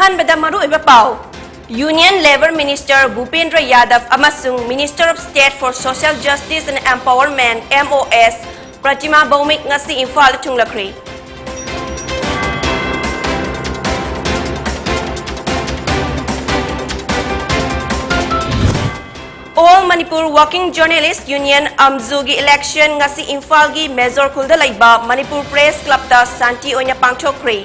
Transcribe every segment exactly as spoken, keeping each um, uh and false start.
ꯑꯍꯥꯟꯕꯗ ꯃꯔꯨꯑꯣꯏꯕ ꯄꯥꯎ꯫ Union Labour Minister ꯚꯨꯄꯦꯟꯗ꯭ꯔ ꯌꯥꯗꯕ ꯑꯃꯁꯨꯡ Minister of State for Social Justice and Empowerment, M O S, ꯄ꯭ꯔꯇꯤꯃꯥ ꯚꯧꯃꯤꯛ ꯉꯁꯤ ꯏꯝꯐꯥꯜꯗ ꯊꯨꯡꯂꯈ꯭ꯔꯦ꯫ All Manipur Working Journalist Union, ꯑꯝꯖꯨꯒꯤ election ꯉꯁꯤ ꯏꯝꯐꯥꯜꯒꯤ ꯃꯦꯖꯣꯔ ꯈꯨꯜꯗ ꯂꯩꯕ ꯃꯅꯤꯄꯨꯔ Press Clubꯇ ꯁꯥꯟꯇꯤ ꯑꯣꯏꯅ ꯄꯥꯡꯊꯣꯛꯈ꯭ꯔꯦ꯫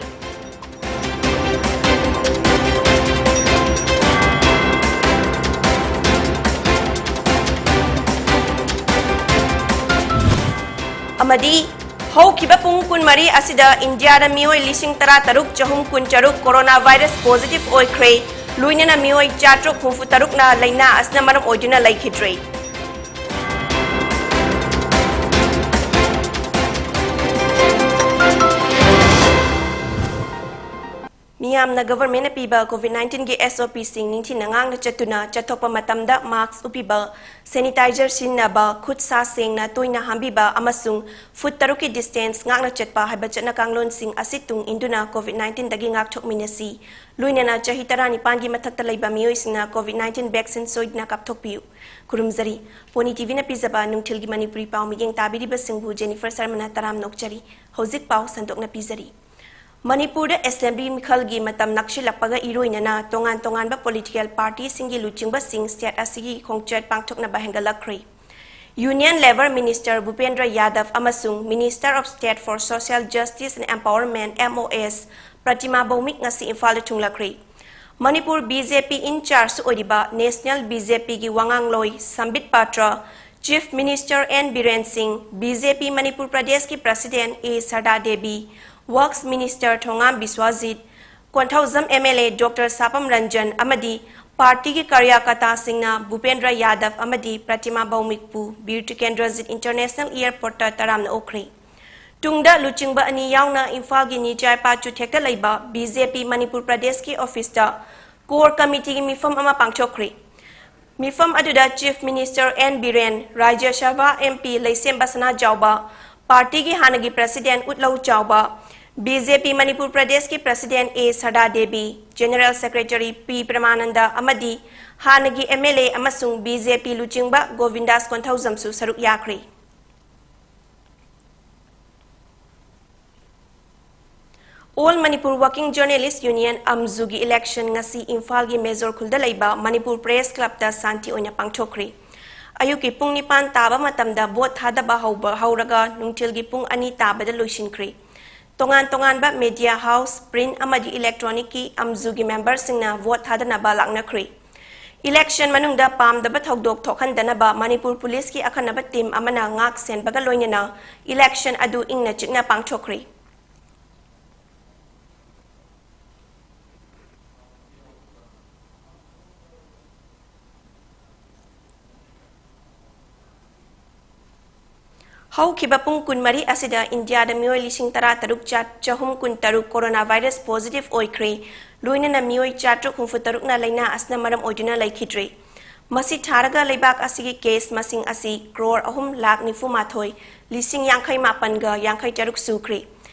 ꯑꯃꯗꯤ ꯍꯧꯈꯤꯕ ꯄꯨꯡ ꯀꯨꯟꯃꯔꯤ ꯑꯁꯤꯗ ꯏꯟꯗꯤꯌꯥꯗ ꯃꯤꯑꯣꯏ ꯂꯤꯁꯤꯡ ꯇꯔꯥ ꯇꯔꯨꯛ ꯆꯍꯨꯝ ꯀꯨꯟ ꯇꯔꯨꯛ corona virus positive ꯑꯣꯏꯈ꯭ꯔꯦ꯫ ꯂꯣꯏꯅꯅ ꯃꯤꯑꯣꯏ ꯆꯥꯇ꯭ꯔꯨꯛ ꯍꯨꯝꯐꯨ ꯇꯔꯨꯛꯅ ꯂꯥꯏꯅꯥ ꯑꯁꯤꯅ ꯃꯔꯝ ꯑꯣꯏꯗꯨꯅ ꯂꯩꯈꯤꯗ꯭ꯔꯦ꯫ ꯃꯤꯌꯥꯝꯅ governmentꯅ ꯄꯤꯕ COVID nineteenꯒꯤ SOPꯁꯤꯡ ꯅꯤꯡꯊꯤꯅ ꯉꯥꯛꯅ ꯆꯠꯇꯨꯅ ꯆꯠꯊꯣꯛꯄ ꯃꯇꯝꯗ mask ꯎꯞꯄꯤꯕ, sanitizer ꯁꯤꯖꯤꯟꯅꯕ, ꯈꯨꯠ ꯁꯥ ꯁꯦꯡꯅ ꯇꯣꯏꯅ ꯍꯥꯝꯕꯤꯕ ꯑꯃꯁꯨꯡ foot ꯇꯔꯨꯛꯀꯤ distance ꯉꯥꯛꯅ ꯆꯠꯄ ꯍꯥꯏꯕ ꯆꯠꯅ ꯀꯥꯡꯂꯣꯟꯁꯤꯡ ꯑꯁꯤ ꯇꯨꯡ ꯏꯟꯗꯨꯅ COVID nineteenꯗꯒꯤ ꯉꯥꯛꯊꯣꯛꯃꯤꯟꯅꯁꯤ꯫ ꯂꯣꯏꯅꯅ ꯆꯍꯤ ꯇꯔꯥꯅꯤꯄꯥꯟꯒꯤ ꯃꯊꯛꯇ ꯂꯩꯕ ꯃꯤꯑꯣꯏꯁꯤꯡꯅ COVID nineteen vaccine ꯁꯣꯏꯗꯅ ꯀꯥꯞꯊꯣꯛꯄꯤꯌꯨ꯫ ꯈꯨꯔꯨꯝꯖꯔꯤ꯫ Pony TVꯅ ꯄꯤꯖꯕ ꯅꯨꯡꯊꯤꯜꯒꯤ ꯃꯅꯤꯄꯨꯔꯤ ꯄꯥꯎ ꯃꯤꯠꯌꯦꯡ ꯇꯥꯕꯤꯔꯤꯕꯁꯤꯡꯕꯨ Jennifer ꯁꯔꯃꯅ ꯇꯔꯥꯝꯅ ꯑꯣꯛꯆꯔꯤ꯫ ꯍꯧꯖꯤꯛ ꯄꯥꯎ ꯁꯟꯗꯣꯛꯅ ꯄꯤꯖꯔꯤ꯫ ꯃꯅꯤꯄꯨꯔꯗ assembly ꯃꯤꯈꯜꯒꯤ ꯃꯇꯝ ꯅꯛꯁꯤꯜꯂꯛꯄꯒ ꯏꯔꯣꯏꯅꯅ ꯇꯣꯉꯥꯟ ꯇꯣꯉꯥꯟꯕ political partyꯁꯤꯡꯒꯤ ꯂꯨꯆꯤꯡꯕꯁꯤꯡ state ꯑꯁꯤꯒꯤ ꯈꯣꯡꯆꯠ ꯄꯥꯡꯊꯣꯛꯅꯕ ꯍꯦꯟꯒꯠꯂꯛꯈ꯭ꯔꯦ꯫ Union Labour Minister ꯚꯨꯄꯦꯟꯗ꯭ꯔ ꯌꯥꯗꯕ ꯑꯃꯁꯨꯡ Minister of State for Social Justice and Empowerment, M O S, ꯄ꯭ꯔꯇꯤꯃꯥ ꯚꯧꯃꯤꯛ ꯉꯁꯤ ꯏꯝꯐꯥꯜꯗ ꯊꯨꯡꯂꯈ꯭ꯔꯦ꯫ ꯃꯅꯤꯄꯨꯔ BJP in charge ꯑꯣꯏꯔꯤꯕ National BJPꯒꯤ ꯋꯥꯉꯥꯡꯂꯣꯏ ꯁꯝꯕꯤꯠ ꯄꯥꯇ꯭ꯔ, Chief Minister N ꯕꯤꯔꯦꯟ ꯁꯤꯡ, BJP ꯃꯅꯤꯄꯨꯔ ꯄ꯭ꯔꯗꯦꯁꯀꯤ President A ꯁꯔꯗꯥ Devi, Works Minister Thongam ꯕꯤꯁ꯭ꯋꯥꯖꯤꯠ, Konthoujam MLA Doctor ꯁꯥꯄꯝ Ranjan ꯑꯃꯗꯤ partyꯒꯤ ꯀꯥꯔꯌꯀꯔꯇꯥꯁꯤꯡꯅ ꯚꯨꯄꯦꯟꯗ꯭ꯔ ꯌꯥꯗꯕ ꯑꯃꯗꯤ ꯄ꯭ꯔꯇꯤꯃꯥ ꯚꯧꯃꯤꯛꯄꯨ ꯕꯤꯔ ꯇꯤꯀꯦꯟꯗ꯭ꯔꯖꯤꯠ International Airportꯇ ꯇꯔꯥꯝꯅ ꯑꯣꯛꯈ꯭ꯔꯦ꯫ ꯇꯨꯡꯗ ꯂꯨꯆꯤꯡꯕ ꯑꯅꯤ ꯌꯥꯎꯅ ꯏꯝꯐꯥꯜꯒꯤ ꯅꯤꯆꯥꯏ ꯄꯥꯆꯨꯊꯦꯛꯇ ꯂꯩꯕ BJP ꯃꯅꯤꯄꯨꯔ ꯄ꯭ꯔꯗꯦꯁꯀꯤ officeꯇ Core Committeeꯒꯤ ꯃꯤꯐꯝ ꯑꯃ ꯄꯥꯡꯊꯣꯛꯈ꯭ꯔꯦ꯫ ꯃꯤꯐꯝ ꯑꯗꯨꯗ Chief Minister N ꯕꯤꯔꯦꯟ, ꯔꯥꯖ꯭ꯌ ꯁꯚꯥ MP ꯂꯩꯁꯦꯝꯕ ꯁꯅꯥꯖꯥꯎꯕ, partyꯒꯤ ꯍꯥꯟꯅꯒꯤ President ꯎꯠꯂꯧ ꯆꯥꯎꯕ, ꯕꯤ ꯖꯦ ꯄꯤ ꯃꯅꯤꯄꯨꯔ ꯄ꯭ꯔꯗꯦꯁꯀꯤ ꯄ꯭ꯔꯁꯤꯗꯦꯟ ꯑꯦ ꯁꯔꯗꯥ ꯗꯦꯕꯤ, ꯖꯦꯅꯔꯦꯜ ꯁꯦꯀ꯭ꯔꯦꯇꯔꯤ ꯄꯤ ꯄ꯭ꯔꯃꯥꯅꯟꯗ ꯑꯃꯗꯤ ꯍꯥꯟꯅꯒꯤ ꯑꯦꯝ ꯑꯦꯜ ꯑꯦ ꯑꯃꯁꯨꯡ ꯕꯤ ꯖꯦ ꯄꯤ ꯂꯨꯆꯤꯡꯕ ꯒꯣꯕꯤꯟꯗꯥꯁ ꯀꯣꯟꯊꯧꯖꯝꯁꯨ ꯁꯔꯨꯛ ꯌꯥꯈ꯭ꯔꯤ꯫ All Manipur Working Journalist Union, ꯑꯝꯖꯨꯒꯤ election ꯉꯁꯤ ꯏꯝꯐꯥꯜꯒꯤ ꯃꯦꯖꯣꯔ ꯈꯨꯜꯗ ꯂꯩꯕ ꯃꯅꯤꯄꯨꯔ ꯄ꯭ꯔꯦꯁ ꯀ꯭ꯂꯕꯇ ꯁꯥꯟꯇꯤ ꯑꯣꯏꯅ ꯄꯥꯡꯊꯣꯛꯈ꯭ꯔꯤ꯫ ꯑꯌꯨꯛꯀꯤ ꯄꯨꯡ ꯅꯤꯄꯥꯟ ꯇꯥꯕ ꯃꯇꯝꯗ ꯚꯣꯠ ꯊꯥꯗꯕ ꯍꯧꯕ ꯍꯧꯔꯒ ꯅꯨꯡꯊꯤꯜꯒꯤ ꯄꯨꯡ ꯑꯅꯤ ꯇꯥꯕꯗ ꯂꯣꯏꯁꯤꯟꯈ꯭ꯔꯤ꯫ ꯇꯣꯉꯥꯟ ꯇꯣꯉꯥꯟꯕ media house, print ꯑꯃꯗꯤ electronicꯀꯤ ꯑꯝꯖꯨꯒꯤ memberꯁꯤꯡꯅ ꯚꯣꯠ ꯊꯥꯗꯅꯕ ꯂꯥꯛꯅꯈ꯭ꯔꯤ꯫ Election ꯃꯅꯨꯡꯗ ꯄꯥꯝꯗꯕ ꯊꯧꯗꯣꯛ ꯊꯣꯛꯍꯟꯗꯅꯕ ꯃꯅꯤꯄꯨꯔ ꯄꯨꯂꯤꯁꯀꯤ ꯑꯈꯟꯅꯕ team ꯑꯃꯅ ꯉꯥꯛ ꯁꯦꯟꯕꯒ ꯂꯣꯏꯅꯅ election ꯑꯗꯨ ꯏꯪꯅ ꯆꯤꯛꯅ ꯄꯥꯡꯊꯣꯛꯈ꯭ꯔꯤ꯫ ꯍꯧꯈꯤꯕ ꯄꯨꯡ ꯀꯨꯟꯃꯔꯤ ꯑꯁꯤꯗ ꯏꯟꯗꯤꯌꯥꯗ ꯃꯤꯑꯣꯏ ꯂꯤꯁꯤꯡ ꯇꯔꯥ ꯇꯔꯨꯛ ꯆꯥ-, ꯆꯍꯨꯝ ꯀꯨꯟ ꯇꯔꯨꯛ coronavirus positive ꯑꯣꯏꯈ꯭ꯔꯦ, ꯂꯣꯏꯅꯅ ꯃꯤꯑꯣꯏ ꯆꯥꯇ꯭ꯔꯨꯛ ꯍꯨꯝꯐꯨ ꯇꯔꯨꯛꯅ ꯂꯥꯏꯅꯥ ꯑꯁꯤꯅ ꯃꯔꯝ ꯑꯣꯏꯗꯨꯅ ꯂꯩꯈꯤꯗ꯭ꯔꯦ꯫ ꯃꯁꯤ ꯊꯥꯔꯒ ꯂꯩꯕꯥꯛ ꯑꯁꯤꯒꯤ case ꯃꯁꯤꯡ ꯑꯁꯤ ꯀ꯭ꯔꯣꯔ ꯑꯍꯨꯝ ꯂꯥꯈ ꯅꯤꯐꯨ ꯃꯥꯊꯣꯏ ꯂꯤꯁꯤꯡ ꯌꯥꯡꯈꯩ ꯃꯥꯄꯟꯒ ꯌꯥꯡꯈꯩ ꯇꯔꯨꯛ ꯁꯨꯈ꯭ꯔꯦ꯫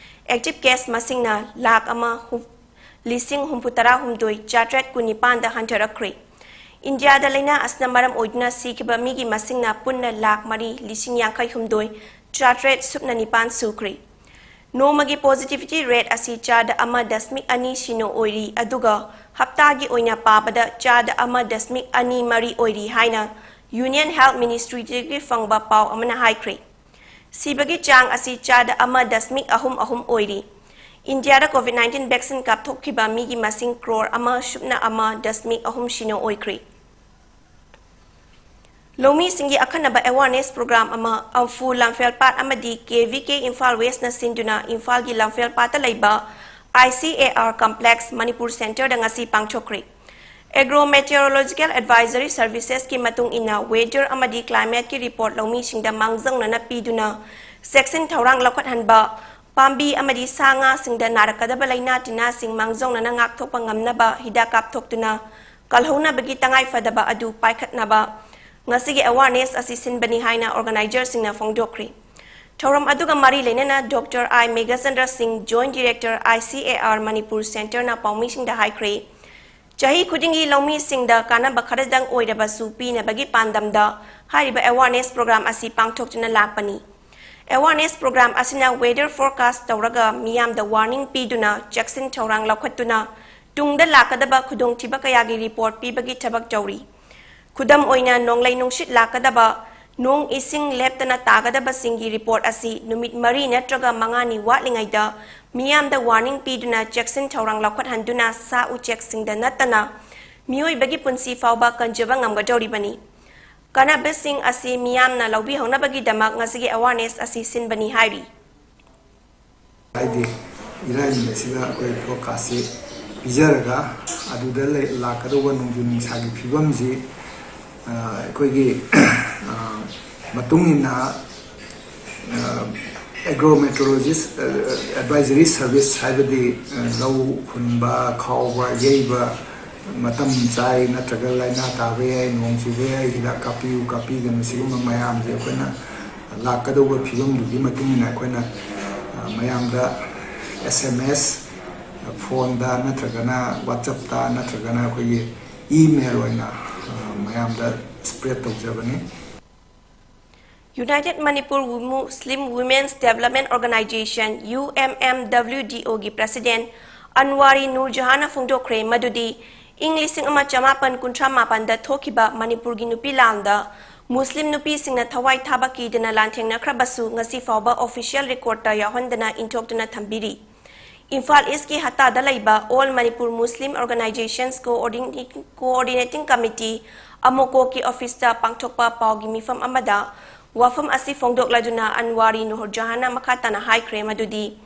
Active case ꯃꯁꯤꯡꯅ ꯂꯥꯈ ꯑꯃ ꯍꯨꯝ-, ꯂꯤꯁꯤꯡ ꯍꯨꯝꯐꯨ ꯇꯔꯥ ꯍꯨꯝꯗꯣꯏ ꯆꯥꯇ꯭ꯔꯦꯠ ꯀꯨꯟ ꯅꯤꯄꯥꯟꯗ ꯍꯟꯊꯔꯛꯈ꯭ꯔꯦ꯫ ꯏꯟꯗꯤꯌꯥꯗ ꯂꯥꯏꯅꯥ ꯑꯁꯤꯅ ꯃꯔꯝ ꯑꯣꯏꯗꯨꯅ ꯁꯤꯈꯤꯕ ꯃꯤꯒꯤ ꯃꯁꯤꯡꯅ ꯄꯨꯟꯅ ꯂꯥꯈ ꯃꯔꯤ ꯂꯤꯁꯤꯡ ꯌꯥꯡꯈꯩ ꯍꯨꯝꯗꯣꯏ ꯆꯥꯇ꯭ꯔꯦꯠ ꯁꯨꯞꯅ ꯅꯤꯄꯥꯟ ꯁꯨꯈ꯭ꯔꯦ꯫ ꯅꯣꯡꯃꯒꯤ positivity rate ꯑꯁꯤ ꯆꯥꯗ ꯑꯃ ꯗꯁꯃꯤꯛ ꯑꯅꯤ ꯁꯤꯅꯣ ꯑꯣꯏꯔꯤ, ꯑꯗꯨꯒ ꯍꯞꯇꯥꯒꯤ ꯑꯣꯏꯅ ꯄꯥꯕꯗ ꯆꯥꯗ ꯑꯃ ꯗꯁꯃꯤꯛ ꯑꯅꯤ ꯃꯔꯤ ꯑꯣꯏꯔꯤ ꯍꯥꯏꯅ Union Health Ministryꯗꯒꯤ ꯐꯪꯕ ꯄꯥꯎ ꯑꯃꯅ ꯍꯥꯏꯈ꯭ꯔꯦ꯫ ꯁꯤꯕꯒꯤ ꯆꯥꯡ ꯑꯁꯤ ꯆꯥꯗ ꯑꯃ ꯗꯁꯃꯤꯛ ꯑꯍꯨꯝ ꯑꯍꯨꯝ ꯑꯣꯏꯔꯤ꯫ ꯏꯟꯗꯤꯌꯥꯗ COVID nineteen vaccine ꯀꯥꯞꯊꯣꯛꯈꯤꯕ ꯃꯤꯒꯤ ꯃꯁꯤꯡ ꯀ꯭ꯔꯣꯔ ꯑꯃ ꯁꯨꯞꯅ ꯑꯃ ꯗꯁꯃꯤꯛ ꯑꯍꯨꯝ ꯁꯤꯅꯣ ꯑꯣꯏꯈ꯭ꯔꯦ꯫ ꯂꯧꯃꯤꯁꯤꯡꯒꯤ ꯑꯈꯟꯅꯕ awareness program ꯑꯃ ꯑꯝꯐꯨ ꯂꯝꯐꯦꯜꯄꯥꯠ ꯑꯃꯗꯤ K V K ꯏꯝꯐꯥꯜ Westꯅ ꯁꯤꯟꯗꯨꯅ ꯏꯝꯐꯥꯜꯒꯤ ꯂꯝꯐꯦꯜꯄꯥꯠꯇ ꯂꯩꯕ I C A R Complex Manipur Centreꯗ ꯉꯁꯤ ꯄꯥꯡꯊꯣꯛꯈ꯭ꯔꯦ꯫ Agro Meteorological Advisory Servicesꯀꯤ ꯃꯇꯨꯡ ꯏꯟꯅ weather ꯑꯃꯗꯤ climateꯀꯤ report ꯂꯧꯃꯤꯁꯤꯡꯗ ꯃꯥꯡꯖꯧꯅꯅ ꯄꯤꯗꯨꯅ ꯆꯦꯛꯁꯤꯟ ꯊꯧꯔꯥꯡ ꯂꯧꯈꯠꯍꯟꯕ, ꯄꯥꯝꯕꯤ ꯑꯃꯗꯤ ꯁꯥ ꯉꯥꯁꯤꯡꯗ ꯅꯥꯔꯛꯀꯗꯕ ꯂꯥꯏꯅꯥ ꯇꯤꯟꯅꯥꯁꯤꯡ ꯃꯥꯡꯖꯧꯅꯅ ꯉꯥꯛꯊꯣꯛꯄ ꯉꯝꯅꯕ ꯍꯤꯗꯥꯛ ꯀꯥꯞꯊꯣꯛꯇꯨꯅ ꯀꯜꯍꯧꯅꯕꯒꯤ ꯇꯉꯥꯏꯐꯗꯕ ꯑꯗꯨ ꯄꯥꯏꯈꯠꯅꯕ ꯉꯁꯤꯒꯤ awareness ꯑꯁꯤ ꯁꯤꯟꯕꯅꯤ ꯍꯥꯏꯅ organizerꯁꯤꯡꯅ ꯐꯣꯡꯗꯣꯛꯈ꯭ꯔꯤ꯫ ꯊꯧꯔꯝ ꯑꯗꯨꯒ ꯃꯔꯤ ꯂꯩꯅꯅ ꯗꯣꯛꯇꯔ ꯑꯥꯏ ꯃꯦꯘꯆꯟꯗ꯭ꯔ ꯁꯤꯡ, joint director I C A R Manipur ꯁꯦꯟꯇꯔꯅ ꯄꯥꯎꯃꯤꯁꯤꯡꯗ ꯍꯥꯏꯈ꯭ꯔꯦ, ꯆꯍꯤ ꯈꯨꯗꯤꯡꯒꯤ ꯂꯧꯃꯤꯁꯤꯡꯗ ꯀꯥꯟꯅꯕ ꯈꯔꯗꯪ ꯑꯣꯏꯔꯕꯁꯨ ꯄꯤꯅꯕꯒꯤ ꯄꯥꯟꯗꯝꯗ ꯍꯥꯏꯔꯤꯕ ꯑꯦꯋꯥꯔꯅꯦꯁ ꯄ꯭ꯔꯣꯒ꯭ꯔꯥꯝ ꯑꯁꯤ ꯄꯥꯡꯊꯣꯛꯇꯨꯅ ꯂꯥꯛꯄꯅꯤ꯫ ꯑꯦꯋꯥꯔꯅꯦꯁ ꯄ꯭ꯔꯣꯒ꯭ꯔꯥꯝ ꯑꯁꯤꯅ ꯋꯦꯗꯔ ꯐꯣꯔꯀꯥꯁ ꯇꯧꯔꯒ ꯃꯤꯌꯥꯝꯗ ꯋꯥꯔꯅꯤꯡ ꯄꯤꯗꯨꯅ ꯆꯦꯛꯁꯤꯟ ꯊꯧꯔꯥꯡ ꯂꯧꯈꯠꯇꯨꯅ ꯇꯨꯡꯗ ꯂꯥꯛꯀꯗꯕ ꯈꯨꯗꯣꯡꯊꯤꯕ ꯀꯌꯥꯒꯤ ꯔꯤꯄꯣꯔꯠ ꯄꯤꯕꯒꯤ ꯊꯕꯛ ꯇꯧꯔꯤ꯫ ꯈꯨꯗꯝ ꯑꯣꯏꯅ, ꯅꯣꯡꯂꯩ ꯅꯨꯡꯁꯤꯠ ꯂꯥꯛꯀꯗꯕ, ꯅꯣꯡ ꯏꯁꯤꯡ ꯂꯦꯞꯇꯅ ꯇꯥꯒꯗꯕꯁꯤꯡꯒꯤ ꯔꯤꯄꯣꯔꯠ ꯑꯁꯤ ꯅꯨꯃꯤꯠ ꯃꯔꯤ ꯅꯠꯇ꯭ꯔꯒ ꯃꯉꯥꯅꯤ ꯋꯥꯠꯂꯤꯉꯩꯗ ꯃꯤꯌꯥꯝꯗ ꯋꯥꯔꯅꯤꯡ ꯄꯤꯗꯨꯅ ꯆꯦꯛꯁꯤꯟ ꯊꯧꯔꯥꯡ ꯂꯧꯈꯠꯍꯟꯗꯨꯅ ꯁꯥ ꯎꯆꯦꯛꯁꯤꯡꯗ ꯅꯠꯇꯅ ꯃꯤꯑꯣꯏꯕꯒꯤ ꯄꯨꯟꯁꯤ ꯐꯥꯎꯕ ꯀꯟꯖꯕ ꯉꯝꯒꯗꯧꯔꯤꯕꯅꯤ꯫ ꯀꯥꯟꯅꯕꯁꯤꯡ ꯑꯁꯤ ꯃꯤꯌꯥꯝꯅ ꯂꯧꯕꯤꯍꯧꯅꯕꯒꯤꯗꯃꯛ ꯉꯁꯤꯒꯤ ꯑꯦꯋꯥꯔꯅꯦꯁ ꯑꯁꯤ ꯁꯤꯟꯕꯅꯤ ꯍꯥꯏꯔꯤ꯫ ꯍꯥꯏꯗꯤ, ꯏꯔꯥꯏ ꯅꯨꯃꯤꯠꯁꯤꯗ ꯑꯩꯈꯣꯏ ꯐꯣꯔꯀꯥꯁꯁꯤ ꯄꯤꯖꯔꯒ, ꯑꯗꯨꯗ ꯂꯩ-, ꯂꯥꯛꯀꯗꯧꯕ ꯅꯣꯡꯖꯨ ꯅꯨꯡꯁꯥꯒꯤ ꯐꯤꯕꯝꯁꯤ, ꯑ, ꯑꯩꯈꯣꯏꯒꯤ, ꯑ, ꯃꯇꯨꯡ ꯏꯟꯅ, ꯑ, ꯑꯦꯒ꯭ꯔꯣ ꯃꯦꯇ꯭ꯔꯣꯂꯣꯖꯤꯁ, ꯑ, ꯑꯦꯗꯚꯥꯏꯖꯔꯤ ꯁꯔꯚꯤꯁ, ꯍꯥꯏꯕꯗꯤ, ꯑ, ꯂꯧ ꯍꯨꯟꯕ, ꯈꯥꯎꯕ, ꯌꯩꯕ, ꯃꯇꯝ ꯆꯥꯏ ꯅꯠꯇ꯭ꯔꯒ ꯂꯥꯏꯅꯥ ꯇꯥꯕ ꯌꯥꯏ, ꯅꯣꯡ ꯆꯨꯕ ꯌꯥꯏ, ꯍꯤꯗꯥꯛ ꯀꯥꯞꯄꯤꯌꯨ, ꯀꯥꯞꯄꯤꯒꯅꯨ, ꯁꯤꯒꯨꯝꯕ ꯃꯌꯥꯝꯁꯦ ꯑꯩꯈꯣꯏꯅ ꯂꯥꯛꯀꯗꯧꯕ ꯐꯤꯕꯝꯗꯨꯒꯤ ꯃꯇꯨꯡ ꯏꯟꯅ ꯑꯩꯈꯣꯏꯅ, ꯑ, ꯃꯌꯥꯝꯗ ꯑꯦꯁ ꯑꯦꯝ ꯑꯦꯁ, ꯐꯣꯟꯗ ꯅꯠꯇ꯭ꯔꯒꯅ ꯋꯥꯆꯞꯇ ꯅꯠꯇ꯭ꯔꯒꯅ ꯑꯩꯈꯣꯏꯒꯤ ꯏꯃꯦꯜ ꯑꯣꯏꯅ, ꯑ, ꯃꯌꯥꯝꯗ ꯁ꯭ꯄ꯭ꯔꯦꯗ ꯇꯧꯖꯕꯅꯤ꯫ United Manipur Muslim Women's Development Organization, U M M W D O ꯒꯤ president ꯑꯟꯋꯥꯔꯤ ꯅꯨꯔ ꯖꯍꯥꯟꯅ ꯐꯣꯡꯗꯣꯛꯈ꯭ꯔꯦ ꯃꯗꯨꯗꯤ ꯏꯪ ꯂꯤꯁꯤꯡ ꯑꯃ ꯆꯃꯥꯄꯟ ꯀꯨꯟꯊ꯭ꯔꯥ ꯃꯥꯄꯟꯗ ꯊꯣꯛꯈꯤꯕ ꯃꯅꯤꯄꯨꯔꯒꯤ ꯅꯨꯄꯤ ꯂꯥꯟꯗ ꯃꯨꯁꯂꯤꯝ ꯅꯨꯄꯤꯁꯤꯡꯅ ꯊꯋꯥꯏ ꯊꯥꯕ ꯀꯤꯗꯅ ꯂꯥꯟꯊꯦꯡꯅꯈ꯭ꯔꯕꯁꯨ ꯉꯁꯤ ꯐꯥꯎꯕ official recordꯇ ꯌꯥꯎꯍꯟꯗꯅ ꯏꯟꯊꯣꯛꯇꯨꯅ ꯊꯝꯕꯤꯔꯤ꯫ ꯏꯝꯐꯥꯜ ꯏꯁꯀꯤ ꯍꯠꯇꯥꯗ ꯂꯩꯕ All Manipur Muslim Organizations Coordinating, Coordinating Committee, ꯑꯃꯣꯀꯣꯀꯤ officeꯇ ꯄꯥꯡꯊꯣꯛꯄ ꯄꯥꯎꯒꯤ ꯃꯤꯐꯝ ꯑꯃꯗ ꯋꯥꯐꯝ ꯑꯁꯤ ꯐꯣꯡꯗꯣꯛꯂꯗꯨꯅ ꯑꯟꯋꯥꯔꯤ ꯅꯨꯔ ꯖꯍꯥꯟꯅ ꯃꯈꯥ ꯇꯥꯅ ꯍꯥꯏꯈ꯭ꯔꯦ ꯃꯗꯨꯗꯤ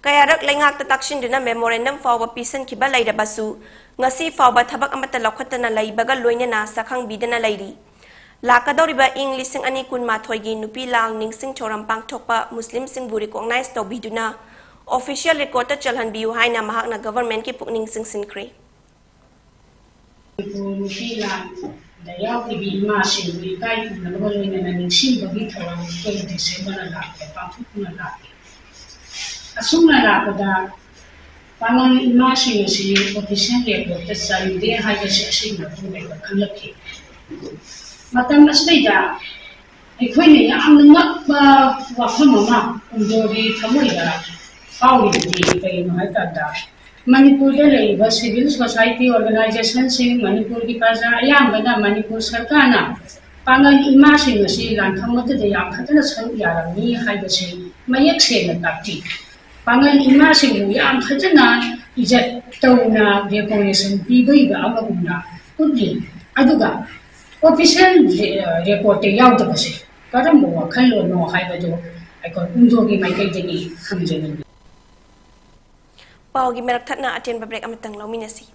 ꯀꯌꯥꯔꯛ ꯂꯩꯉꯥꯛꯇ ꯇꯥꯛꯁꯤꯟꯗꯨꯅ memorandum ꯐꯥꯎꯕ ꯄꯤꯁꯤꯟꯈꯤꯕ ꯂꯩꯔꯕꯁꯨ ꯉꯁꯤ ꯐꯥꯎꯕ ꯊꯕꯛ ꯑꯃꯠꯇ ꯂꯧꯈꯠꯇꯅ ꯂꯩꯕꯒ ꯂꯣꯏꯅꯅ ꯁꯛꯈꯪꯕꯤꯗꯅ ꯂꯩꯔꯤ꯫ ꯂꯥꯛꯀꯗꯧꯔꯤꯕ ꯏꯪ ꯂꯤꯁꯤꯡ ꯑꯅꯤ ꯀꯨꯟꯃꯥꯊꯣꯏꯒꯤ ꯅꯨꯄꯤ ꯂꯥꯜ ꯅꯤꯡꯁꯤꯡ ꯊꯧꯔꯝ ꯄꯥꯡꯊꯣꯛꯄ ꯃꯨꯁꯂꯤꯝꯁꯤꯡꯕꯨ recognize ꯇꯧꯕꯤꯗꯨꯅ official recordꯇ ꯆꯜꯍꯟꯕꯤꯌꯨ ꯍꯥꯏꯅ ꯃꯍꯥꯛꯅ governmentꯀꯤ ꯄꯨꯛꯅꯤꯡ ꯆꯤꯡꯁꯤꯟꯈ꯭ꯔꯦ꯫ ꯅꯨꯄꯤ ꯂꯥꯟ ꯗ ꯌꯥꯎꯔꯤꯕ ꯏꯃꯥꯁꯤꯡꯕꯨ ꯏꯀꯥꯏ ꯈꯨꯝꯅꯕꯒ ꯂꯣꯏꯅꯅ ꯅꯤꯡꯁꯤꯡꯕꯒꯤ ꯊꯧꯔꯝ ꯑꯩꯈꯣꯏ ꯗꯤꯁꯦꯝꯕꯔ ꯂꯥꯛꯄꯗ ꯄꯥꯡꯊꯣꯛꯇꯨꯅ ꯂꯥꯛꯂꯤ꯫ ꯑꯁꯨꯝꯅ ꯂꯥꯛꯄꯗ ꯄꯥꯉꯜ ꯏꯃꯥꯁꯤꯡ ꯑꯁꯤ ꯑꯣꯐꯤꯁꯤꯌꯦꯜ ꯔꯦꯀꯣꯔꯗꯇ ꯆꯜꯂꯤꯗꯦ ꯍꯥꯏꯕꯁꯤ ꯑꯁꯤꯒꯤ ꯃꯇꯨꯡꯗ ꯈꯪꯂꯛꯈꯤ꯫ ꯃꯇꯝ ꯑꯁꯤꯗꯩꯗ ꯑꯩꯈꯣꯏꯅ ꯌꯥꯝꯅ ꯉꯛꯄ ꯋꯥꯐꯝ ꯑꯃ ꯎꯟꯗꯣꯒꯤ ꯊꯃꯣꯏꯗ ꯐꯥꯎꯔꯤꯕꯗꯤ ꯀꯔꯤꯅꯣ ꯍꯥꯏ ꯀꯥꯟꯗ, ꯃꯅꯤꯄꯨꯔꯗ ꯂꯩꯔꯤꯕ ꯁꯤꯚꯤꯜ ꯁꯣꯁꯥꯏꯇꯤ ꯑꯣꯔꯒꯅꯥꯏꯖꯦꯁꯟꯁꯤꯡ, ꯃꯅꯤꯄꯨꯔꯒꯤ ꯄ꯭ꯔꯖꯥ ꯑꯌꯥꯝꯕꯅ ꯃꯅꯤꯄꯨꯔ ꯁꯔꯀꯥꯔꯅ ꯄꯥꯉꯜ ꯏꯃꯥꯁꯤꯡ ꯑꯁꯤ ꯂꯥꯟꯐꯝ ꯑꯗꯨꯗ ꯌꯥꯝ ꯐꯖꯅ ꯁꯔꯨꯛ ꯌꯥꯔꯝꯃꯤ ꯍꯥꯏꯕꯁꯤ ꯃꯌꯦꯛ ꯁꯦꯡꯅ ꯇꯥꯛꯄꯤ꯫ ꯄꯥꯉꯜ ꯏꯃꯥꯁꯤꯡꯕꯨ ꯌꯥꯝ ꯐꯖꯅ ꯏꯖꯠ ꯇꯧꯅ ꯔꯦꯀꯣꯒꯅꯤꯁꯟ ꯄꯤꯕꯤꯕ ꯑꯃꯒꯨꯝꯅ ꯎꯠꯂꯤ꯫ ꯑꯗꯨꯒ ꯑꯣꯐꯤꯁꯤꯌꯦꯜ ꯔꯦꯀꯣꯔꯗꯇ ꯌꯥꯎꯗꯕꯁꯦ ꯀꯔꯝꯕ ꯋꯥꯈꯜꯂꯣꯟꯅꯣ ꯍꯥꯏꯕꯗꯨ ꯑꯩꯈꯣꯏ ꯎꯟꯗꯣꯒꯤ ꯃꯥꯏꯀꯩꯗꯒꯤ ꯈꯪꯖꯅꯤꯡꯏ꯫ ꯄꯥꯎꯒꯤ ꯃꯔꯛ ꯊꯠꯅ ꯑꯇꯦꯟꯕ ꯕ꯭ꯔꯦꯛ ꯑꯃꯇꯪ ꯂꯧꯃꯤꯟꯅꯁꯤ꯫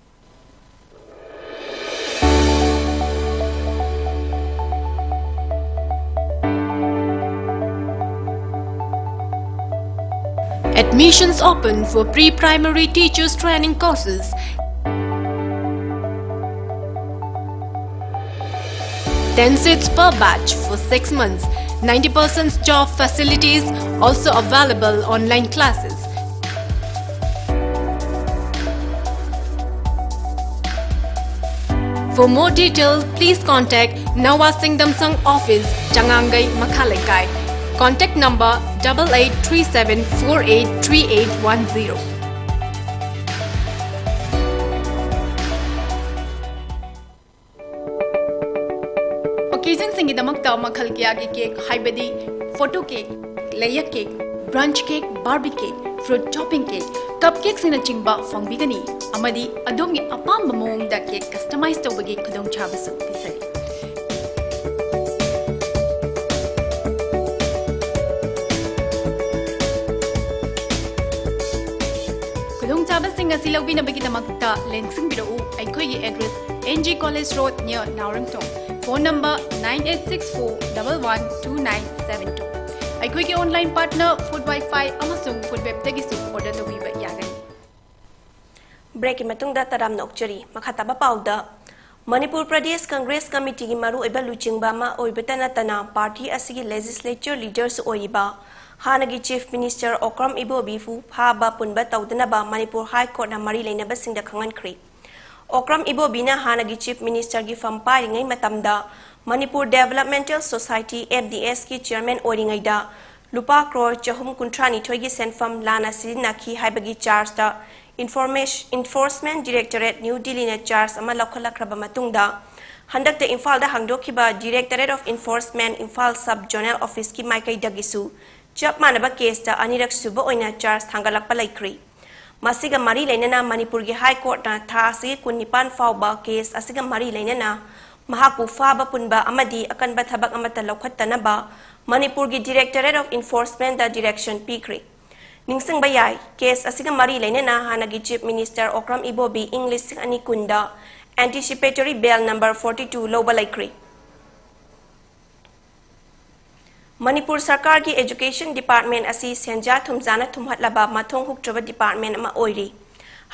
Admissions open for pre-primary teachers training courses. Ten seats per batch for six months. Ninety percent job facilities, also available online classes. For more detail, please contact Nawa Singdamsang Office, Changangai, Makhaleikai. Contact number double eight three seven four eight three eight one zero. Occasionꯁꯤꯡꯒꯤꯗꯃꯛꯇ ꯃꯈꯜ ꯀꯌꯥꯒꯤ cake, ꯍꯥꯏꯕꯗꯤ photo cake, layer cake, brunch cake, Barbie cake, fruit topping cake, cup cakeꯁꯤꯡꯅꯆꯤꯡꯕ ꯐꯪꯕꯤꯒꯅꯤ꯫ ꯑꯃꯗꯤ ꯑꯗꯣꯝꯒꯤ ꯑꯄꯥꯝꯕ ꯃꯑꯣꯡꯗ cake customize ꯇꯧꯕꯒꯤ ꯈꯨꯗꯣꯡꯆꯥꯕꯁꯨ ꯄꯤꯖꯔꯤ꯫ ꯈꯨꯗꯣꯡꯆꯥꯕꯁꯤꯡ ꯑꯁꯤ ꯂꯧꯕꯤꯅꯕꯒꯤꯗꯃꯛꯇ ꯂꯦꯡꯁꯤꯟꯕꯤꯔꯛꯎ ꯑꯩꯈꯣꯏꯒꯤ address, N G College Road, near Naoremthong. Phone number nine eight six four double one two nine seven two. ꯑꯩꯈꯣꯏꯒꯤ online partner Food Wi-Fi ꯑꯃꯁꯨꯡ Food Webꯇꯒꯤꯁꯨ order ꯇꯧꯕꯤꯕ ꯌꯥꯒꯅꯤ꯫ ꯕ꯭ꯔꯦꯛꯀꯤ ꯃꯇꯨꯡꯗ ꯇꯔꯥꯝꯅ ꯑꯣꯛꯆꯔꯤ꯫ ꯃꯈꯥ ꯇꯥꯕ ꯄꯥꯎꯗ ꯃꯅꯤꯄꯨꯔ ꯄ꯭ꯔꯗꯦꯁ ꯀꯪꯒ꯭ꯔꯦꯁ ꯀꯃꯤꯇꯤꯒꯤ ꯃꯔꯨꯑꯣꯏꯕ ꯂꯨꯆꯤꯡꯕ ꯑꯃ ꯑꯣꯏꯕꯇ ꯅꯠꯇꯅ ꯄꯥꯔꯇꯤ ꯑꯁꯤꯒꯤ ꯂꯦꯖꯤꯁꯂꯦꯆꯔ ꯂꯤꯗꯔꯁꯨ ꯑꯣꯏꯔꯤꯕ ꯍꯥꯟꯅꯒꯤ ꯆꯤꯐ ꯃꯤꯅꯤꯁꯇꯔ ꯑꯣꯀ꯭ꯔꯝ ꯏꯕꯣꯕꯤꯕꯨ ꯐꯥꯕ ꯄꯨꯟꯕ ꯇꯧꯗꯅꯕ ꯃꯅꯤꯄꯨꯔ ꯍꯥꯏ ꯀꯣꯔꯠꯅ ꯃꯔꯤ ꯂꯩꯅꯕꯁꯤꯡꯗ ꯈꯪꯍꯟꯈ꯭ꯔꯤ꯫ ꯑꯣꯀ꯭ꯔꯝ ꯏꯕꯣꯕꯤꯅ ꯍꯥꯟꯅꯒꯤ ꯆꯤꯐ ꯃꯤꯅꯤꯁꯇꯔꯒꯤ ꯐꯝ ꯄꯥꯏꯔꯤꯉꯩ ꯃꯇꯝꯗ Manipur developmental society, M D ꯑꯦꯁꯀꯤ ꯆꯤꯌꯔꯃꯦꯟ ꯑꯣꯏꯔꯤꯉꯩꯗ ꯂꯨꯄꯥ ꯀ꯭ꯔꯣꯔ ꯆꯍꯨꯝ ꯀꯨꯟꯊ꯭ꯔꯥ ꯅꯤꯊꯣꯏꯒꯤ ꯁꯦꯟꯐꯝ ꯂꯥꯟꯅ ꯁꯤꯖꯤꯟꯅꯈꯤ ꯍꯥꯏꯕꯒꯤ ꯆꯥꯔꯖꯇ ꯏꯟꯐꯣꯔꯃꯦꯁ-, ꯏꯟꯐꯣꯔꯁꯃꯦꯟ ꯗꯤꯔꯦꯛꯇꯣꯔꯦꯠ ꯅ꯭ꯌꯨ ꯗꯤꯜꯂꯤꯅ ꯆꯥꯔꯖ ꯑꯃ ꯂꯧꯈꯠꯂꯛꯈ꯭ꯔꯕ ꯃꯇꯨꯡꯗ, ꯍꯟꯗꯛꯇ ꯏꯝꯐꯥꯜꯗ ꯍꯥꯡꯗꯣꯛꯈꯤꯕ directorate of enforcement Imphal sub zonal ꯑꯣꯐꯤꯁꯀꯤ ꯃꯥꯏꯀꯩꯗꯒꯤꯁꯨ ꯆꯞ ꯃꯥꯟꯅꯕ ꯀꯦꯁꯇ ꯑꯅꯤꯔꯛ ꯁꯨꯕ ꯑꯣꯏꯅ ꯆꯥꯔꯖ ꯊꯥꯡꯒꯠꯂꯛꯄ ꯂꯩꯈ꯭ꯔꯤ꯫ ꯃꯁꯤꯒ ꯃꯔꯤ ꯂꯩꯅꯅ ꯃꯅꯤꯄꯨꯔꯒꯤ ꯍꯥꯏ ꯀꯣꯔꯠꯅ ꯊꯥ ꯑꯁꯤꯒꯤ ꯀꯨꯟꯅꯤꯄꯥꯟ ꯐꯥꯎꯕ ꯀꯦꯁ ꯑꯁꯤꯒ ꯃꯔꯤ ꯂꯩꯅꯅ ꯃꯍꯥꯛꯄꯨ ꯐꯥꯕ ꯄꯨꯟꯕ ꯑꯃꯗꯤ ꯑꯀꯟꯕ ꯊꯕꯛ ꯑꯃꯠꯇ ꯂꯧꯈꯠꯇꯅꯕ ꯃꯅꯤꯄꯨꯔꯒꯤ ꯗꯤꯔꯦꯛꯇꯣꯔꯦꯠ ꯑꯣꯐ ꯏꯟꯐꯣꯔꯁꯃꯦꯟꯗ ꯗꯤꯔꯦꯛꯁꯟ ꯄꯤꯈ꯭ꯔꯤ꯫ ꯅꯤꯡꯁꯤꯡꯕ ꯌꯥꯏ, ꯀꯦꯁ ꯑꯁꯤꯒ ꯃꯔꯤ ꯂꯩꯅꯅ ꯍꯥꯟꯅꯒꯤ ꯆꯤꯐ ꯃꯤꯅꯤꯁꯇꯔ ꯑꯣꯀ꯭ꯔꯝ ꯏꯕꯣꯕꯤ ꯏꯪ ꯂꯤꯁꯤꯡ ꯑꯅꯤ ꯀꯨꯟꯗ ꯑꯦꯟꯇꯤꯁꯤꯄꯦꯇꯣꯔꯤ ꯕꯦꯜ ꯅꯝꯕꯔ ꯐꯣꯔꯇꯤ ꯇꯨ ꯂꯧꯕ ꯂꯩꯈ꯭ꯔꯤ꯫ ꯃꯅꯤꯄꯨꯔ ꯁꯔꯀꯥꯔꯒꯤ ꯑꯦꯖꯨꯀꯦꯁꯟ ꯗꯤꯄꯥꯔꯠꯃꯦꯟ ꯑꯁꯤ ꯁꯦꯟꯖꯥ ꯊꯨꯝꯖꯥꯅ ꯊꯨꯝꯍꯠꯂꯕ ꯃꯊꯣꯡ ꯍꯨꯛꯇ꯭ꯔꯕ ꯗꯤꯄꯥꯔꯠꯃꯦꯟ ꯑꯃ ꯑꯣꯏꯔꯤ꯫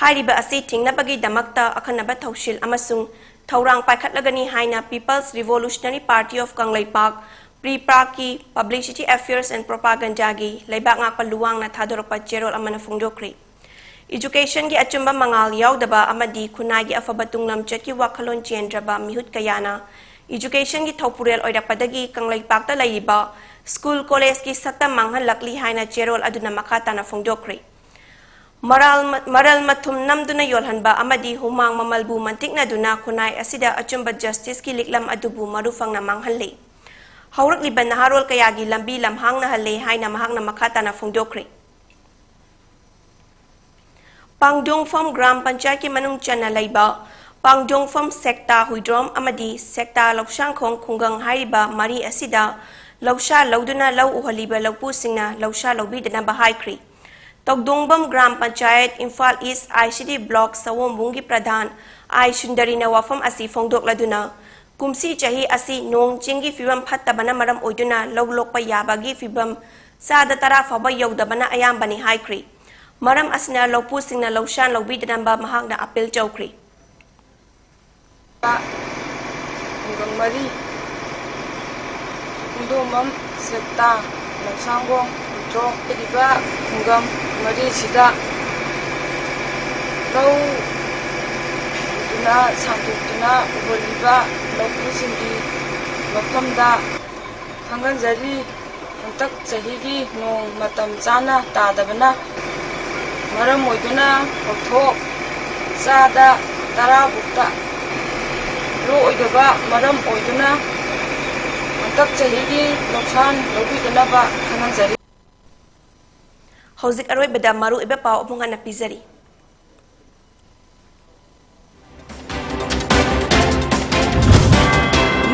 ꯍꯥꯏꯔꯤꯕ ꯑꯁꯤ ꯊꯤꯡꯅꯕꯒꯤꯗꯃꯛꯇ ꯑꯈꯟꯅꯕ ꯊꯧꯁꯤꯜ ꯑꯃꯁꯨꯡ ꯊꯧꯔꯥꯡ ꯄꯥꯏꯈꯠꯂꯒꯅꯤ ꯍꯥꯏꯅ People's Revolutionary Party of Kangleipak, ꯄ꯭ꯔꯤꯄꯥꯛꯀꯤ Publicity Affairs and Propagandaꯒꯤ ꯂꯩꯕꯥꯛ ꯉꯥꯛꯄ ꯂꯨꯋꯥꯡꯅ ꯊꯥꯗꯣꯔꯛꯄ ꯆꯦꯔꯣꯜ ꯑꯃꯅ ꯐꯣꯡꯗꯣꯛꯈ꯭ꯔꯤ꯫ ꯑꯦꯖꯨꯀꯦꯁꯟꯒꯤ ꯑꯆꯨꯝꯕ ꯃꯉꯥꯜ ꯌꯥꯎꯗꯕ ꯑꯃꯗꯤ ꯈꯨꯟꯅꯥꯏꯒꯤ ꯑꯐꯕ ꯇꯨꯡꯂꯝꯆꯠꯀꯤ ꯋꯥꯈꯜꯂꯣꯟ ꯆꯦꯟꯗ꯭ꯔꯕ ꯃꯤꯍꯨꯠ ꯀꯌꯥꯅ ꯑꯦꯖꯨꯀꯦꯁꯟꯒꯤ ꯊꯧꯄꯨꯔꯦꯜ ꯑꯣꯏꯔꯛꯄꯗꯒꯤ ꯀꯪꯂꯩꯄꯥꯛꯇ ꯂꯩꯔꯤꯕ ꯁ꯭ꯀꯨꯜ ꯀꯣꯂꯦꯖꯀꯤ ꯁꯛꯇꯝ ꯃꯥꯡꯍꯜꯂꯛꯂꯤ ꯍꯥꯏꯅ ꯆꯦꯔꯣꯜ ꯑꯗꯨꯅ ꯃꯈꯥ ꯇꯥꯅ ꯐꯣꯡꯗꯣꯛꯈ꯭ꯔꯤ꯫ ꯃꯔꯥꯜ-, ꯃꯔꯜ ꯃꯊꯨꯝ ꯅꯝꯗꯨꯅ ꯌꯣꯜꯍꯟꯕ ꯑꯃꯗꯤ ꯍꯨꯃꯥꯡ ꯃꯃꯜꯕꯨ ꯃꯟꯇꯤꯛꯅꯗꯨꯅ ꯈꯨꯟꯅꯥꯏ ꯑꯁꯤꯗ ꯑꯆꯨꯝꯕ ꯖꯁꯇꯤꯁꯀꯤ ꯂꯤꯛꯂꯝ ꯑꯗꯨꯕꯨ ꯃꯔꯨ ꯐꯪꯅ ꯃꯥꯡꯍꯜꯂꯤ꯫ ꯍꯧꯔꯛꯂꯤꯕ ꯅꯍꯥꯔꯣꯜ ꯀꯌꯥꯒꯤ ꯂꯝꯕꯤ ꯂꯝꯍꯥꯡꯅꯍꯜꯂꯦ ꯍꯥꯏꯅ ꯃꯍꯥꯛꯅ ꯃꯈꯥ ꯇꯥꯅ ꯐꯣꯡꯗꯣꯛꯈ꯭ꯔꯤ꯫ ꯄꯥꯡꯗꯣꯡꯐꯝ ꯒ꯭ꯔꯥꯝ ꯄꯟꯆꯥꯌꯠꯀꯤ ꯃꯅꯨꯡ ꯆꯟꯅ ꯂꯩꯕ ꯄꯥꯡꯗꯣꯡꯐꯝ ꯁꯦꯛꯇꯥ ꯍꯨꯏꯗ꯭ꯔꯣꯝ ꯑꯃꯗꯤ ꯁꯦꯛꯇꯥ ꯂꯧꯁꯥꯡꯈꯣꯡ ꯈꯨꯡꯒꯪ ꯍꯥꯏꯔꯤꯕ ꯃꯔꯤ ꯑꯁꯤꯗ ꯂꯧꯁꯥ ꯂꯧꯗꯨꯅ ꯂꯧ ꯎꯍꯜꯂꯤꯕ ꯂꯧꯄꯨꯁꯤꯡꯅ ꯂꯧꯁꯥ ꯂꯧꯕꯤꯗꯅꯕ ꯍꯥꯏꯈ꯭ꯔꯤ꯫ ꯇꯧꯗꯣꯡꯕꯝ gram panchayat, Imphal east I C D block ꯁꯑꯣꯝꯕꯨꯡꯒꯤ ꯄ꯭ꯔꯙꯥꯟ ꯑꯥꯏ ꯁꯨꯟꯗꯔꯤꯅ ꯋꯥꯐꯝ ꯑꯁꯤ ꯐꯣꯡꯗꯣꯛꯂꯗꯨꯅ, ꯀꯨꯝꯁꯤ ꯆꯍꯤ ꯑꯁꯤ ꯅꯣꯡ ꯆꯤꯡꯒꯤ ꯐꯤꯕꯝ ꯐꯠꯇꯕꯅ ꯃꯔꯝ ꯑꯣꯏꯗꯨꯅ ꯂꯧ ꯂꯣꯛꯄ ꯌꯥꯕꯒꯤ ꯐꯤꯕꯝ ꯆꯥꯗ ꯇꯔꯥ ꯐꯥꯎꯕ ꯌꯧꯗꯕꯅ ꯑꯌꯥꯝꯕꯅꯤ ꯍꯥꯏꯈ꯭ꯔꯤ꯫ ꯃꯔꯝ ꯑꯁꯤꯅ ꯂꯧꯄꯨꯁꯤꯡꯅ ꯂꯧꯁꯥꯟ ꯂꯧꯕꯤꯗꯅꯕ ꯃꯍꯥꯛꯅ ꯑꯥꯄꯤꯜ ꯇꯧꯈ꯭ꯔꯤ꯫ ꯈꯨꯡꯒꯪ ꯃꯔꯤ, ꯄꯨꯡꯗꯣꯝꯕꯝ, ꯁꯦꯛꯇꯥ, ꯂꯝꯁꯥꯡꯒꯣꯡ, ꯈꯣꯡꯇ꯭ꯔꯣꯛ ꯍꯥꯏꯔꯤꯕ ꯈꯨꯡꯒꯪ ꯃꯔꯤꯁꯤꯗ ꯂꯧ ꯎꯗꯨꯅ, ꯁꯥꯡꯗꯣꯛꯇꯨꯅ ꯎꯍꯜꯂꯤꯕ ꯂꯧꯃꯤꯁꯤꯡꯒꯤ ꯃꯐꯝꯗ ꯈꯪꯍꯟꯖꯔꯤ꯫ ꯍꯟꯗꯛ ꯆꯍꯤꯒꯤ ꯅꯣꯡ ꯃꯇꯝ ꯆꯥꯅ ꯇꯥꯗꯕꯅ ꯃꯔꯝ ꯑꯣꯏꯗꯨꯅ ꯐꯧꯊꯣꯛ ꯆꯥꯗ ꯇꯔꯥ ꯐꯥꯎꯗ ꯂꯣꯛꯑꯣꯏꯗꯕ ꯃꯔꯝ ꯑꯣꯏꯗꯨꯅ ꯍꯟꯗꯛ ꯆꯍꯤꯒꯤ ꯂꯧꯁꯥꯟ ꯂꯧꯕꯤꯗꯅꯕ ꯈꯪꯍꯟꯖꯔꯤ꯫ ꯍꯧꯖꯤꯛ ꯑꯔꯣꯏꯕꯗ ꯃꯔꯨꯑꯣꯏꯕ ꯄꯥꯎ ꯑꯃꯨꯛ ꯍꯟꯅ ꯄꯤꯖꯔꯤ꯫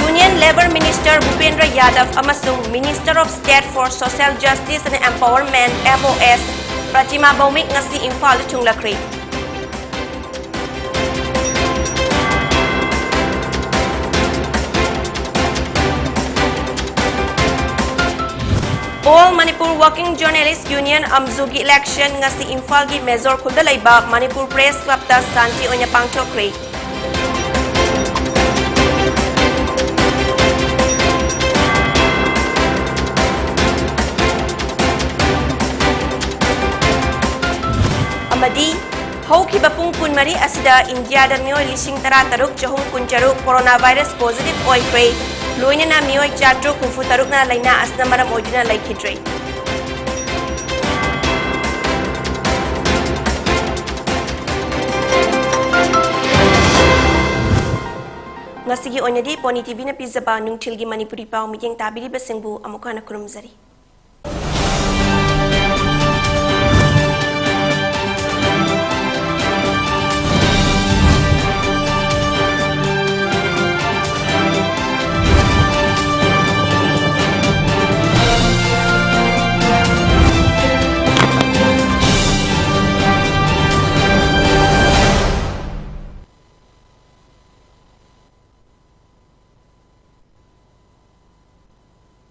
Union Labour Minister ꯚꯨꯄꯦꯟꯗ꯭ꯔ ꯌꯥꯗꯕ ꯑꯃꯁꯨꯡ Minister of State for Social Justice and Empowerment, M O S, ꯄ꯭ꯔꯇꯤꯃꯥ ꯚꯧꯃꯤꯛ ꯉꯁꯤ ꯏꯝꯐꯥꯜꯗ ꯊꯨꯡꯂꯈ꯭ꯔꯦ꯫ All Manipur Working Journalist Union, ꯑꯝꯖꯨꯒꯤ election ꯉꯁꯤ ꯏꯝꯐꯥꯜꯒꯤ ꯃꯦꯖꯣꯔ ꯈꯨꯜꯗ ꯂꯩꯕ ꯃꯅꯤꯄꯨꯔ Press Clubꯇ ꯁꯥꯟꯇꯤ ꯑꯣꯏꯅ ꯄꯥꯡꯊꯣꯛꯈ꯭ꯔꯦ꯫ ꯑꯃꯗꯤ ꯍꯧꯈꯤꯕ ꯄꯨꯡ ꯀꯨꯟꯃꯔꯤ ꯑꯁꯤꯗ ꯏꯟꯗꯤꯌꯥꯗ ꯃꯤꯑꯣꯏ ꯂꯤꯁꯤꯡ ꯇꯔꯥ ꯇꯔꯨꯛ ꯆꯍꯨꯝ ꯀꯨꯟ ꯇꯔꯨꯛ corona virus positive ꯑꯣꯏꯈ꯭ꯔꯦ꯫ ꯂꯣꯏꯅꯅ ꯃꯤꯑꯣꯏ ꯆꯥꯇ꯭ꯔꯨꯛ ꯍꯨꯝꯐꯨ ꯇꯔꯨꯛꯅ ꯂꯥꯏꯅꯥ ꯑꯁꯤꯅ ꯃꯔꯝ ꯑꯣꯏꯗꯨꯅ ꯂꯩꯈꯤꯗ꯭ꯔꯦ꯫ ꯉꯁꯤꯒꯤ ꯑꯣꯏꯅꯗꯤ ꯄꯣꯅꯤ ꯇꯤꯚꯤꯅ ꯄꯤꯖꯕ ꯅꯨꯡꯊꯤꯜꯒꯤ ꯃꯅꯤꯄꯨꯔꯤ ꯄꯥꯎ ꯃꯤꯠꯌꯦꯡ ꯇꯥꯕꯤꯔꯤꯕꯁꯤꯡꯕꯨ ꯑꯃꯨꯛ ꯍꯟꯅ ꯈꯨꯔꯨꯝꯖꯔꯤ꯫